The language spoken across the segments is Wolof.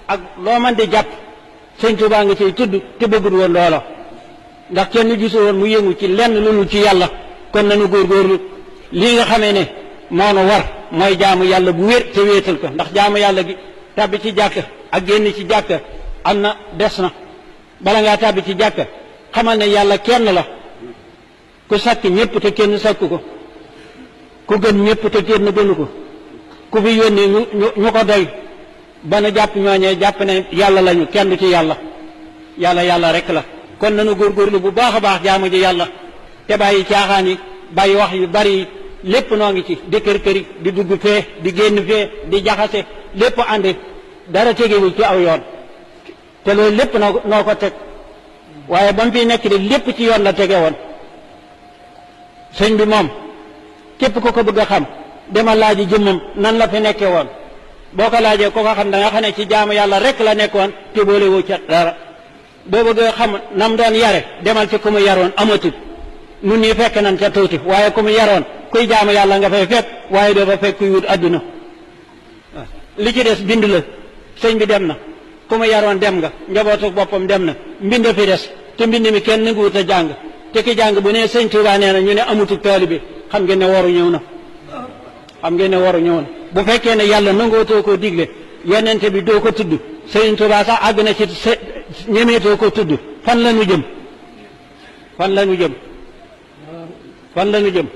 ak loo man di jàpp sëñ Tuubaa nga ciy tudd te bëggul woon loola ndax kenn gisu woon mu yëngu ci lenn lu ci yàlla kon nañu góorgóorlu lii nga xamee ne moonu war mooy jaamu yàlla bu wér te wéetal ko ndax jaamu yàlla gi tàbbi ci jàkk ak génn ci jàkk am na des na bala ngaa tàbbi ci jàkk xamal ne yàlla kenn la ku sàkk ñëpp te kenn sàkku ko ku gën ñëpp te kenn gënu ko ku fi yónni ñu ko doy ba na jàpp ñooñee jàpp ne yàlla lañu kenn du ci yàlla rek la kon nañu góorgóorlu bu baax a baax jaamu ji yàlla te bàyyi caaxaan yi bàyyi wax yu bari yi lépp noo ngi ci di kër-këri di dugg fee di génn fee di jaxase lépp àndi dara tegewul ci aw yoon te loolu lépp noo ko teg waaye ba mu fi nekk de lépp ci yoon la tege woon sëñ bi moom képp ku ko bëgg a xam demal laaji jëmmam nan la fi nekkee woon boo ko laajee ko xam da nga xam ne ci jaamu yàlla rek la nekkoon te boole wu ca dara boo bëgg xam nam doon yare demal ci ku mu yaroon amatul nun ñi fekk nañ ca tuuti waaye ku mu yaroon kuy jaamu yàlla nga fay fekk waaye doo fa fekk kuy wut adduna li ci des bind la sëñ bi dem na ku mu yaroon dem nga njabootu boppam dem na mbind fi des te mbind mi kenn nanguwut a jàng te ki jàng bu ne sëñ Tuubaa nee na ñu ne amutu taalibe xam ngeen ne waru ñëw na bu fekkee ne yàlla nangootoo koo digle yonente bi doo ko tudd sëñ Tuubaa sax àgg na ci ñemeetoo ko tudd fan la ñu jëm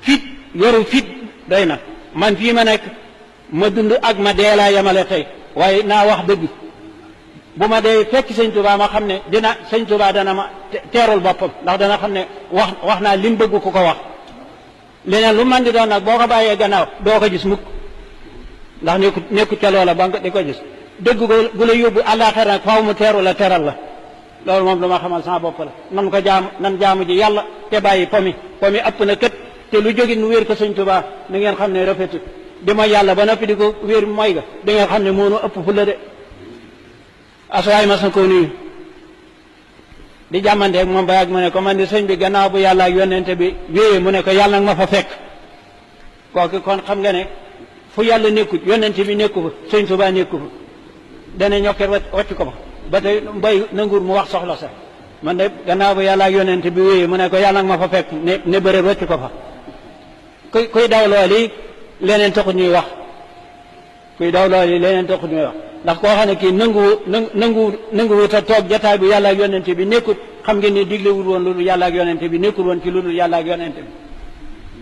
fit yoru fit doy na man fii ma nekk ma dund ak ma dee laa yemale tey waaye naa wax dëgg bu ma dee fekk sëñ Tuubaa ma xam ne sëñ Tuubaa dana ma teerul boppam ndax dana xam ne wax naa lim bëgg ku ko wax leneen lu man di doon nag boo ko bàyyee gannaaw doo ko gis mukk ndax nekku ca loola ba nga di ko gis dëgg gu la yóbbu àllaaxira nag faaw mu teeru la teral la loolu moom lu ma xamal sama bopp la nan jaamu ji yàlla te bàyyi pomi ëpp na kët te lu jógit nu wéer ko sëñ Tuubaa da ngeen xam ne rafetu di mooy yàlla ba noppi di ko wéer mooy ga da ngeen xam ne moonu ëpp fu la de asuwaay ma sa ko nuyu di jàmmanteeg moom ba yàgg mu ne ko man di sëñ bi gannaaw bu yàlla ak yonente bi wéyee mu ne ko yàlla nga ma fa fekk kooku kon xam nga ne fu yàlla nekkut yonente bi nekku fa sëñ Tuubaa nekku fa dana ñokket wàcc ko fa ba tey mbay nanguur mu wax soxla sax man de gannaaw bu yàlla ak yonente bi wéyee mu ne ko yàlla nga ma fa fekk ne bëre wàcc ko fa kuy daw loolu leneen taxut ñuy wax ndax koo xam ne kii nanguwut a toog jataay bu yàlla ak yonente bi nekkut xam ngeen ne diglewul woon loolu yàlla ak yonente bi nekkul woon ci loolu yàlla ak yonente bi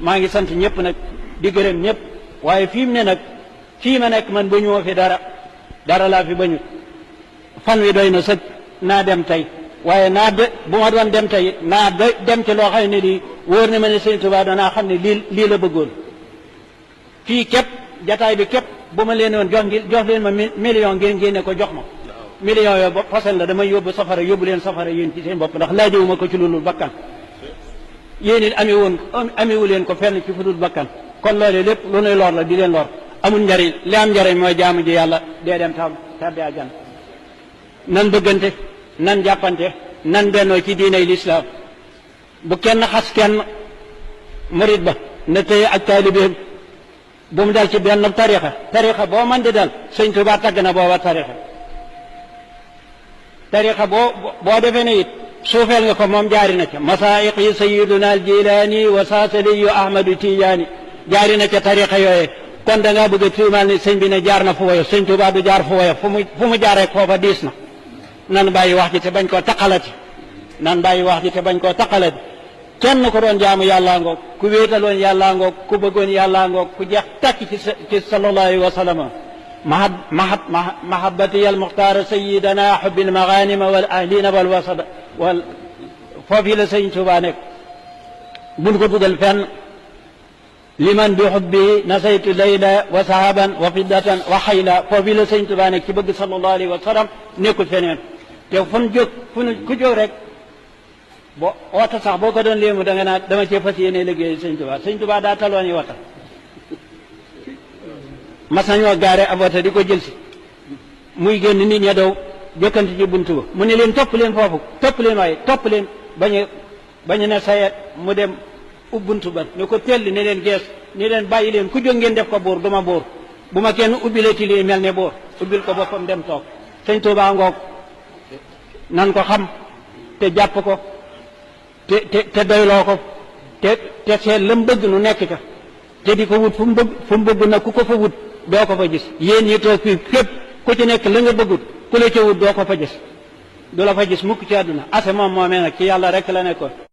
maa ngi sant ñëpp nag di gërëm ñëpp waaye fii mu ne nag fii ma nekk man ba ñëwoo fi dara laa fi bañut fan wi doy na sëg naa dem tey waaye bu ma doon dem tey naa dem ci loo xam ne lii wóor na ma ne sëñ Tuubaa danaa xam ne lii la bëggoon fii képp jataay bi képp bu ma leen woon jox leen ma million ngeen génne ko jox ma million yooyu fasal la damay yóbbu safara yóbbu leen safara yéen ci seen bopp ndax laajewuma ko ci lu dul bakkan yéen it amewu leen ko fenn ci fu dul bakkan kon loolu lépp lu nuy lor la di leen lor amul njariñ li am njariñ mooy jaamu ji yàlla dee dem tabbi àjjana nan bëggante nan jàppante nan bennoo ci diiney lislaam bu kenn xas kenn murit ba na téye ak taalibeem bu mu dal ci benn tarixa boo man di dal sëñ Tuubaa tagg na booba tarixa boo defee ne it suufeel nga ko moom jaari na ca masaayiq yi sayiduna al jilaani wa saasaliyu ahmadu tijaani jaari na ca tarixa yooye kon da ngaa bëgg a tuumaal ni sëñ bi ne jaar na fu woyof sëñ Tuubaa du jaar fu woyof fu mu jaar rek foofa diis na nan bàyyi wax ji te bañ koo taqalati kenn ko doon jaamu yàllaa ngoog ku wéetaloon yàllaa ngoog ku bëggoon yàllaa ngoog ku jeex tàkk ci sallallahu alayhi wa sallam mahabbati al muxtaar sayidana xubbil maganima wal ahlina wal wasada wal foofu la sëñ Tuubaa nekk buñ ko dugal fenn liman bi xubbi nasaytu layla wa sahaban wa fiddatan wa xayla foofu la sëñ Tuubaa nekk ci bëgg sallallahu alayhi wa sallam nekkul feneen te ku jóg rek bo wata sax boo ko doon léemu da nga naa dama cee fas yéene liggéey sëñ Tuubaa daa taloon yi wata mas nañoo gaare ab wata di ko jël si muy génn nit ña daw jokkanti ci buntu ba mu ne leen topp leen foofu topp leen bañu ne sayet mu dem ub buntu ba ne ko telli ne leen gees ne leen bàyyi leen ku jóg ngeen def ko buur duma buur bu ma kenn ubbileeti lii mel ne boor ubbil ko boppam dem toog sëñ Tuubaa ngoog nan ko xam te jàpp ko te doyloo ko te seet la mu bëgg nu nekk ca te di ko wut fu mu bëgg nag ku ko fa wut doo ko fa gis yéen ñi toog fii képp ku ci nekk la nga bëggut ku la ca wut doo ko fa gis du la fa gis mukk ci àdduna ase moom moomee nag ci yàlla rek la nekkoon